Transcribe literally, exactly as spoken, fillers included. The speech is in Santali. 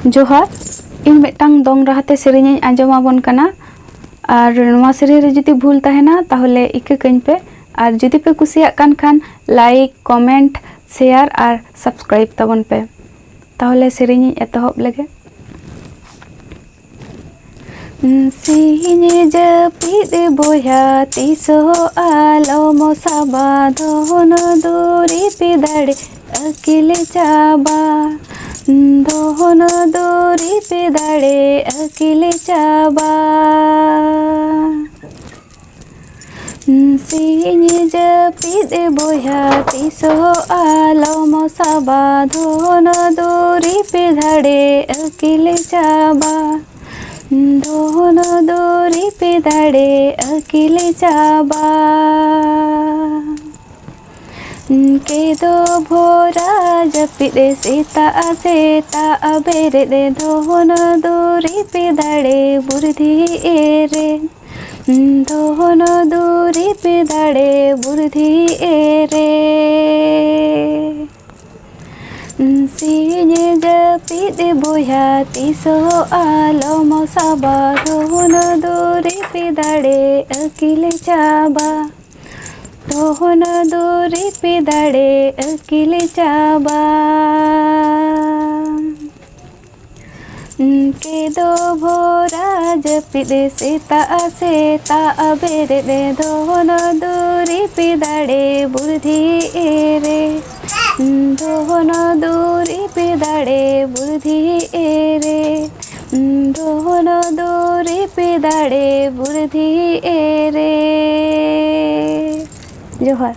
ᱡᱚᱦᱟᱨ, ᱤᱧ ᱢᱤᱫᱴᱟᱝ ᱫᱚᱝ ᱨᱟᱦᱟᱛᱮ ᱥᱮᱨᱮᱧ ᱤᱧ ᱟᱸᱡᱚᱢ ᱟᱵᱚᱱ ᱠᱟᱱᱟ᱾ ᱟᱨ ᱱᱚᱣᱟ ᱥᱮᱨᱮᱧ ᱨᱮ ᱡᱩᱫᱤ ᱵᱷᱩᱞ ᱛᱟᱦᱮᱱᱟ, ᱛᱟᱦᱚᱞᱮ ᱤᱠᱟᱹ ᱠᱟᱹᱧ ᱯᱮ᱾ ᱟᱨ ᱡᱩᱫᱤ ᱯᱮ ᱠᱩᱥᱤᱭᱟᱜ ᱠᱟᱱ ᱠᱷᱟᱱ, like, comment, share ᱟᱨ subscribe ᱛᱟᱵᱚᱱ ᱯᱮ᱾ ᱛᱟᱦᱚᱞᱮ ᱥᱮᱨᱮᱧ ᱤᱧ ᱮᱛᱚᱦᱚᱵ ᱞᱮᱜᱮ᱾ ᱥᱤᱧ ᱡᱟᱹᱯᱤᱫ ᱵᱚᱭᱦᱟ ᱛᱤᱥ ᱦᱚᱸ ᱟᱞᱚᱢ ᱥᱟᱵᱟ, ᱫᱷᱚᱱ ᱫᱩᱨᱤᱵ ᱫᱟᱲᱮ ᱟᱹᱠᱤᱞ ᱪᱟᱵᱟ, ᱫᱷᱚᱱ ᱫᱩᱨᱤᱵ ᱫᱟᱲᱮ ᱟᱹᱠᱤᱞ ᱪᱟᱵᱟ᱾ ᱥᱤᱧ ᱡᱟᱹᱯᱤᱫ ᱵᱚᱭᱦᱟ ᱛᱤᱥ ᱦᱚᱸ ᱟᱞᱚᱢ ᱥᱟᱵᱟ, ᱫᱷᱚᱱ ᱫᱩᱨᱤᱵ ᱫᱟᱲᱮ ᱟᱹᱠᱤᱞ ᱪᱟᱵᱟ, ᱫᱷᱚᱱ ᱫᱩᱨᱤᱵ ᱫᱟᱲᱮ ᱟᱹᱠᱤᱞ ᱪᱟᱵᱟ᱾ ᱠᱮᱫᱳ ᱵᱷᱳᱨᱟ ᱡᱟᱹᱯᱤᱫ ᱥᱮᱛᱟᱜ ᱥᱮᱛᱟᱜ ᱵᱮᱨᱮᱫ, ᱫᱷᱚᱱ ᱫᱩᱨᱤᱵ ᱫᱟᱲᱮ ᱵᱩᱨᱫᱷᱤ ᱮᱨᱮ, ᱫᱷᱚᱱ ᱫᱩᱨᱤᱵ ᱫᱟᱲᱮ ᱵᱩᱨᱫᱷᱤ ᱮᱨᱮ᱾ ᱥᱤᱧ ᱡᱟᱹᱯᱤᱫ ᱵᱚᱭᱦᱟ ᱛᱤᱥ ᱦᱚᱸ ᱟᱞᱚᱢ ᱥᱟᱵᱟ, ᱫᱷᱚᱱ ᱫᱩᱨᱤᱵ ᱫᱟᱲᱮ ᱟᱹᱠᱤᱞ ᱪᱟᱵᱟ, ᱫᱷᱚᱱ ᱫᱩᱨᱤᱵ ᱫᱟᱲᱮ ᱟᱹᱠᱤᱞ ᱪᱟᱵᱟ᱾ ᱠᱮᱫᱳ ᱵᱷᱳᱨᱟ ᱡᱟᱹᱯᱤᱫ ᱥᱮᱛᱟᱜ ᱥᱮᱛᱟᱜ ᱵᱮᱨᱮᱫ, ᱫᱷᱚᱱ ᱫᱩᱨᱤᱵ ᱫᱟᱲᱮ ᱵᱩᱨᱫᱷᱤ ᱮᱨᱮ, ᱫᱷᱚᱱ ᱫᱩᱨᱤᱵ ᱫᱟᱲᱮ ᱵᱩᱨᱫᱷᱤ ᱮᱨᱮ, ᱫᱷᱚᱱ ᱫᱩᱨᱤᱵ ᱫᱟᱲᱮ ᱵᱩᱨᱫᱷᱤ ᱮᱨᱮ᱾ ᱡᱚᱦᱟᱨ᱾